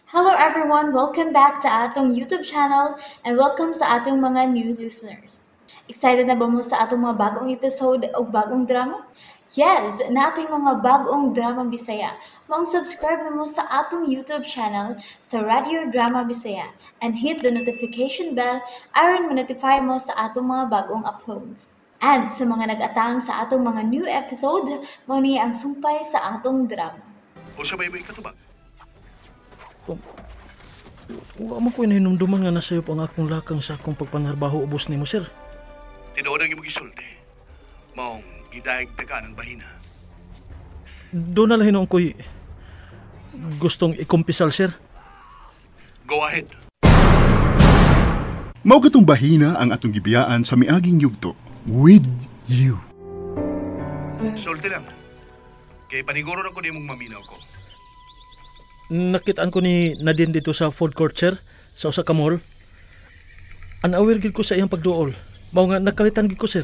Hello everyone! Welcome back to atong YouTube channel and welcome sa atong mga new listeners. Excited na ba mo sa atong mga bagong episode o bagong drama? Yes! Nating mga bagong drama Bisaya. Maong subscribe na mo sa atong YouTube channel sa Radio Drama Bisaya and hit the notification bell aron ma-notify mo sa atong mga bagong uploads. And sa mga nag-atang sa atong mga new episode, mao ni ang sumpay sa atong drama. O sa may katubag? Wa man ko nahinumduman nga nasayop ang akong lakang sa akong pagpanarbaho ubos nimo, sir. Tinuod ang imong gisulti. Maong gidayeg tagaan ang bahina. Doon na lang hinuon ko'y gustong ikumpisal, sir. Go ahead. Mao katong bahina ang atong gibiyaan sa miaging yugto. With you. Sulti lang. Kay paniguro na ko nimong maminaw ko. Nakitaan ko ni Nadine dito sa food court, sir, sa usa ka mall. Unaware gid ko sa iyang pagduol. Mao nga nakalitan gid ko, sir.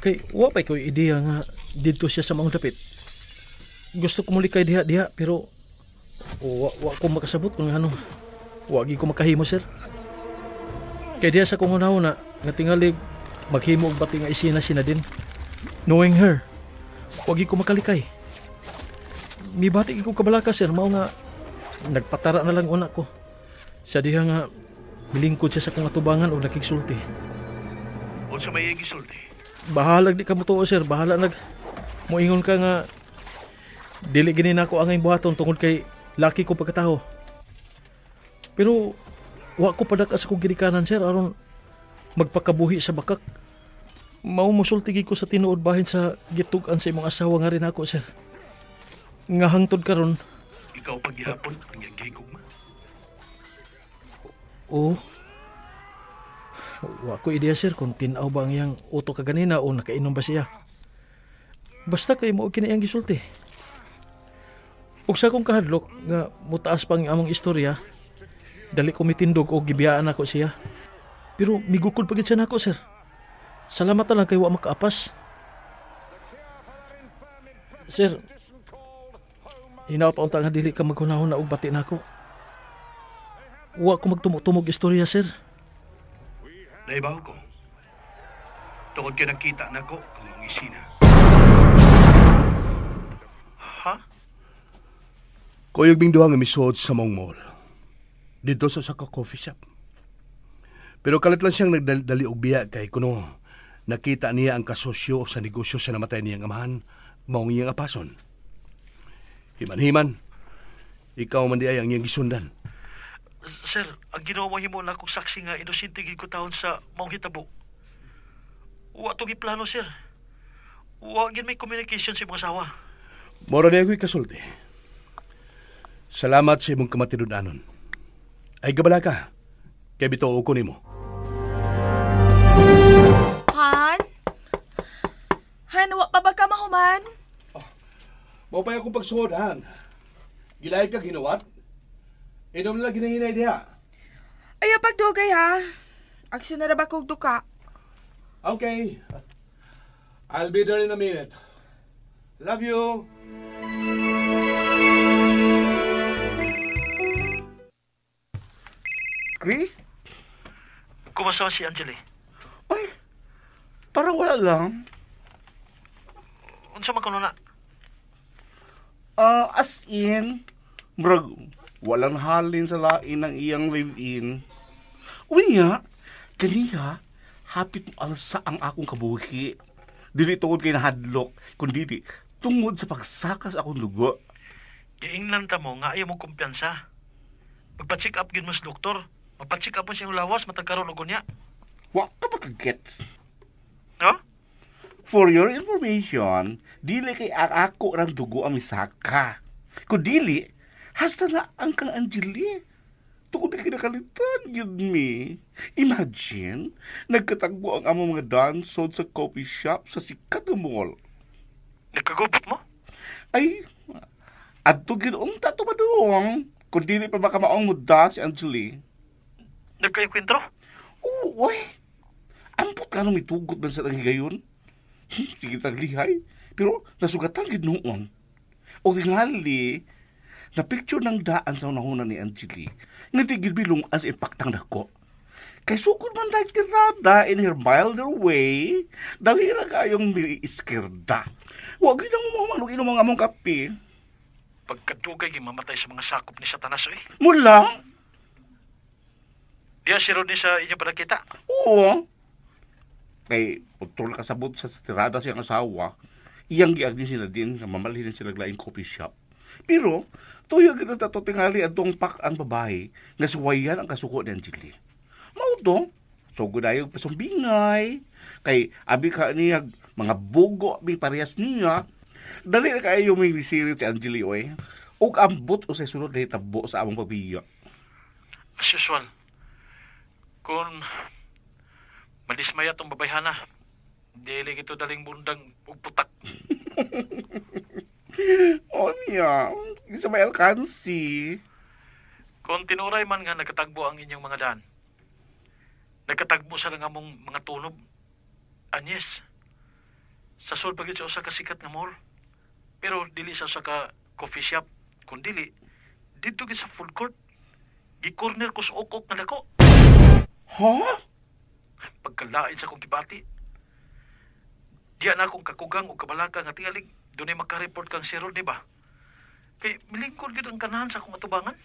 Kay wa pa ko'y ideya nga didto siya sa maong dapit. Gusto ko muli kay diha-diha pero wa ko makasabot kung ano. Wa gid ko makahimo, sir. Kay diha sa kong hunahuna nga tingali maghimo og bati nga isina si Nadine. Knowing her, wa gid ko makalikay. Mibati ko kabalaka, sir, mao nga nagpatara na lang una ko. Sa diha nga milingkod siya sa akong atubangan og nakigsulti. O sa may gisulti? Bahalag di ka motuo, sir, bahala nag moingon ka nga dili gini nako angay buhaton tungod kay laki ko pagkataho. Pero wa ko padak sa akong ginikanan, sir, aron magpakabuhi sa bakak. Mao mosulti gid ko sa tinuod bahin sa gitug-an sa imong asawa nga rin ako, sir. Nga hangtod karon. Ikaw paghihapon ang iyang gihigugma. Oo. Wa ko ideya, sir, kung tin-aw ba ang iyang utok kaganina o nakainom ba siya. Basta kay mo kini iyang gisulti. Ug sa akong kahadlok nga mutaas pang among istorya, dali ko mitindog og gibiyaan ako siya. Pero migukod pa gid siya nako, sir. Salamat na lang kay wa makaapas. Sir, hinaot pa unta nga dili ka maghunahon na og bati nako. Wa ko magtumog-tumog istorya, sir. Naibaw ko. Tungod kay nakita nako ang mga isina. Ha? Kuyog ming duha nga misuod sa mong mall. Dito sa usa ka coffee shop. Pero kalit lang siyang nagdali og biya kay kuno nakita niya ang kasosyo sa negosyo sa namatay niyang amahan, maong iyang apason. Himan-himan, ikaw man di ay ang iyang gisundan. Sir, ang ginawa mo himo na akong saksi nga inosente gid ko taon sa maong hitabo. Wa to giplano, sir. Wa gid may communication sa imong asawa. Mora niya ako'y kasulti. Salamat sa imong kamatinud-anon. Ay gabala ka, kay bituo ko nimo. Han? Han, wa pa ba ka mahuman? Mao pa akong pagsuod, Han. Gilay ka ginuwat. Inom lang ginahinay diha. Ayaw pagdugay, ha. Aksyon na ra ba kog duka? Okay. I'll be there in a minute. Love you. Chris? Kumusta si Angeli? Ay, parang wala lang. Unsa man kuno na? As in, murag, walang halin sa lain ng iyang live-in. Unya, kaniya, hapit mo alsa ang akong kabuhi. Dili tungod kay nahadlok, kundi di, tungod sa pagsakas akong dugo. Giingnan ta mo nga ayaw mo kumpiyansa. Magpa-check up gyud mo sa doktor. Magpa-check up mo siyang lawas, matag karon og unya. Wa ka makagets. No? For your information, dili kay ako rang dugo ang misaka. Kung dili, hasta na ang kang Angeli. Tungod na kinakalitan, yun me. Imagine, nagkatagbo ang among mga dansod sa coffee shop sa sikat na mall. Nagkagubot mo? Ay, adto gid unta to madung. Kung dili pa makamaong mo da si Angeli. Nagkainkwentro? Oo, oy. Ampot ka nung mitugot man sa higayon. Sige taglihay. Pero nasugatan gid noon. O tingali, Na picture ng daan sa unahuna ni Angeli, nga di gid bilong as impaktang dako. Kay sukod man dahil tirada in her milder way, dali ra kayong iskirda. Wag gid ang mga inom ang among kape. Pagkadugay gimamatay sa mga sakop ni Satanas eh. Mula? Diya si Rodney sa inyo panagkita. Oo. Kay utol kasabot sa tirada siyang asawa, iyang giagdi sila din nga mamalhin sila laing coffee shop. Pero tuyo gid ta to tingali adtong pak ang babae nga suwayan ang kasuko ni Angeli. Mao to, so gudayog pasumbingay kay abi ka niya mga bugo mi parehas niya. Dali na kaayo may nisirit si Angeli oy. Ug ambot usay sunod na hitabo sa among pagbiya. As usual, kung madismaya tong babayhana, dili gito daling bundang ug putak. O niya, di sa may alkansi. Kung tinuray man nga nagkatagbo ang inyong mga daan, nagkatagbo sa lang among mga tunob. Anyes, sa sulod pa gyud sa usa ka sikat nga mall. Pero dili sa usa ka coffee shop, kun dili didto gyud sa food court. Gi-corner ko sa ukok nga dako. Ha? Pagkalain sa akong gibati. Diya na akong kakugang o kabalaka nga tingalig dunay maka-report kang si Rod, di ba? Kay milingkod gyud ang kanahan sa akong atubangan.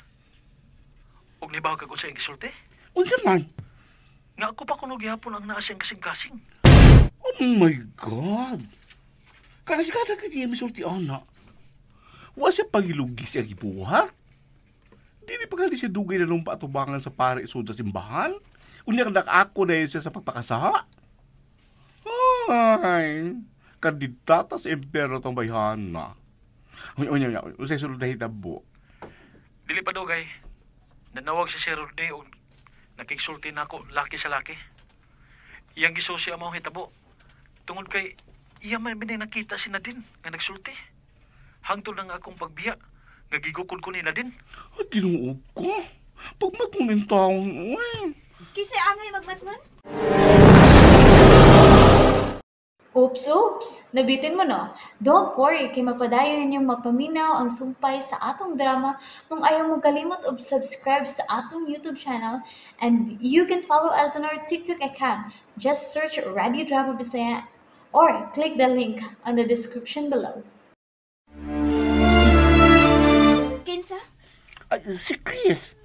Ug nibaw kag unsa iyang gisulti? Unsa man? Nga ako pa kuno gihapon ang naa siyang kasing-kasing. Oh my God! Kada si kada kaya misulti ana. Wa siya pagilugi siya gibuhat. Dili pa gali siya dugay na nung paatubangan sa pare sud sa simbahan. Unya kadak ako dahil siya sa pagpakasaha. Ay, kandidata sa impyerno tong bayhana. Unya, unya, unya, usay sulod na hitabo. Dili pa dugay. Nanawag si Sir Rodney og nakigsulti nako laki sa laki. Iyang gisusi ang maong hitabo. Tungod kay iya man binay nakita si Nadine nga nagsulti. Hangtod ang akong pagbiya nga gigukod ko ni Nadine. Ay, tinuog ko. Pagmatngon taon, uy. Kinsa angay magmatngon? Oops, oops! Nabitin mo, no? Don't worry, kay mapadayon ninyong mapaminaw ang sumpay sa atong drama kung ayaw mo kalimot og subscribe sa atong YouTube channel, and you can follow us on our TikTok account. Just search Radio Drama Bisaya or click the link on the description below. Kinsa? Ay, si Chris.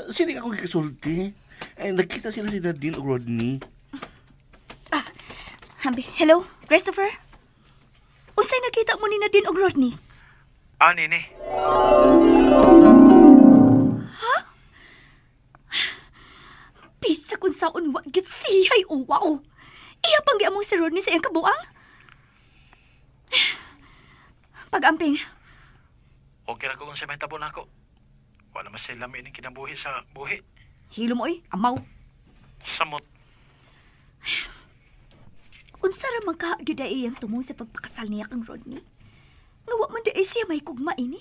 Sino ako gikasulti? Ay, nagkita sila si Nadine o Rodney. Habi, hello, Christopher? Unsay nakita mo ni Nadine og Rodney? Ah, nini. Ha? Bisa kung saon wa gyud siya'y uwaw. Iya pang giamong si Rodney sa iyang kabuang? Pag-amping. Okay ra ko kung sa may tabo nako. Wala man sila lami ning kinabuhi sa buhi. Hilo mo oy, amaw. Samot. Unsa ra man ka gyud ay iyang tumong sa pagpakasal niya kang Rodney? Nga wa man di siya may kugma ini.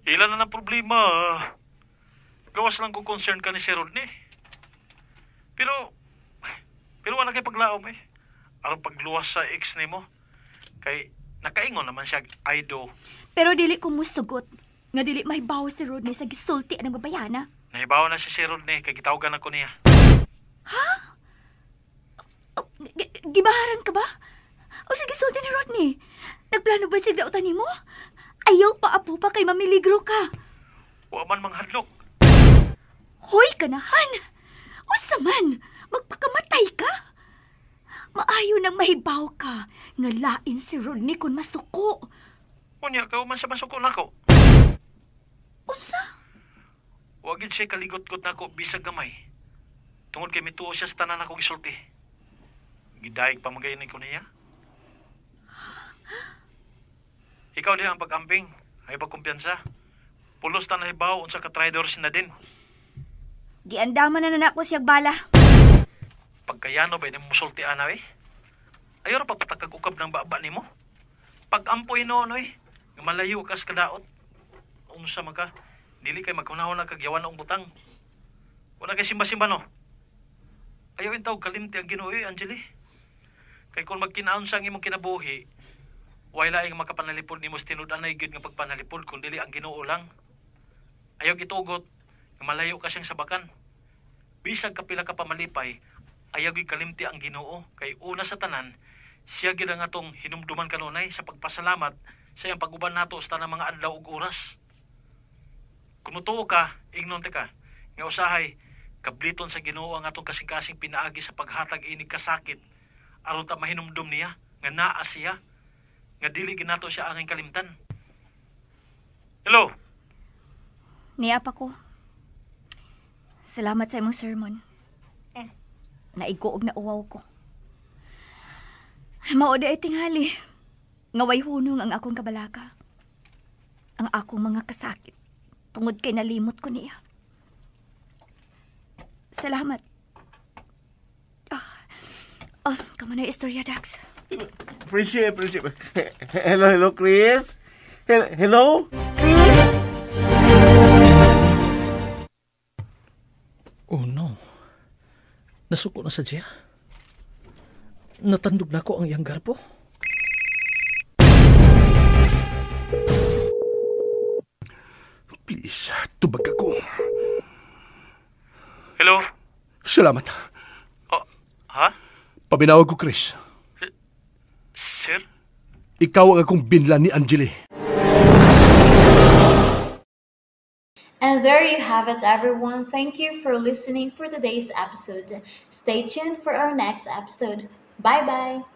Ila na ng problema. Gawas lang kung concern ka ni si Rodney. Pero wala kay paglaom eh. Aron pagluwas sa ex nimo. Kay nakaingon naman siya I do. Pero dili ko musugot nga dili mahibaw si Rodney sa gisulti ang babayana. Nahibaw na siya si Rodney kay gitawagan ako niya. Ha? Oh, gibaharan ka ba? O sige, sulti ni Rodney. Nagplano ba siya dautan nimo? Ayaw pa apo pa kay mamiligro ka. Wa man manghadlok. Hoy, kanahan! Usa man, magpakamatay ka? Maayo nang mahibaw ka nga lain si Rodney kung masuko. Unya, ka man sa masuko nako. Unsa? Wa gid siya kaligot-got nako bisag gamay. Tungod kay mituo siya sa tanan akong gisulti. Gidayeg pa magayon ko niya. Ikaw diha ang pag-amping, ay pagkumpiyansa. Pulos ta nahibaw unsa ka traidor si Nadine. Giandaman na nako siyag bala. Pagkayano ba nimo musulti ana eh? Ayaw ra pagpatakag ukab ng baba nimo. Pag-ampoy noon oy, nga malayo kas kadaot. Unsa man ka, dili kay maghunahon na kag yawan og butang. Wala kay simba-simba no. Ayaw intaw kalimti ang Ginoo eh, Angeli. Kay kung magkinaon sa imong kinabuhi, Way laing makapanalipod nimo sa tinud-anay gyud nga pagpanalipod kun dili ang Ginoo lang. Ayaw gitugot nga malayo ka siyang sabakan. Bisag kapila ka pa malipay, ayaw gyud kalimti ang Ginoo kay una sa tanan siya gyud ang atong hinumduman kanunay sa pagpasalamat sa iyang pag-uban nato sa tanang mga adlaw ug oras. Kung mutuo ka, ingnon ka, nga usahay kabliton sa Ginoo ang atong kasing-kasing pinaagi sa paghatag inig kasakit aron ta mahinumdum niya nga naa siya nga dili ginato siya angay kalimtan. Hello. Niya pa ko. Salamat sa imong sermon. Naigo og nauwaw ko. Mao di ay tingali. Nga way hunong ang akong kabalaka. Ang akong mga kasakit. Tungod kay nalimot ko niya. Salamat. Ah, kamo na istorya, Dax. Friendship, friendship. Hello, hello, Chris. Hello? Chris? Oh no. Nasuko na sa siya. Natandog na ko ang iyang garbo. Please, tubag ako. Hello? Salamat. Oh, ha? Paminawag ko, Chris. Sir? Ikaw ang akong binla ni Angeli. And there you have it, everyone. Thank you for listening for today's episode. Stay tuned for our next episode. Bye bye.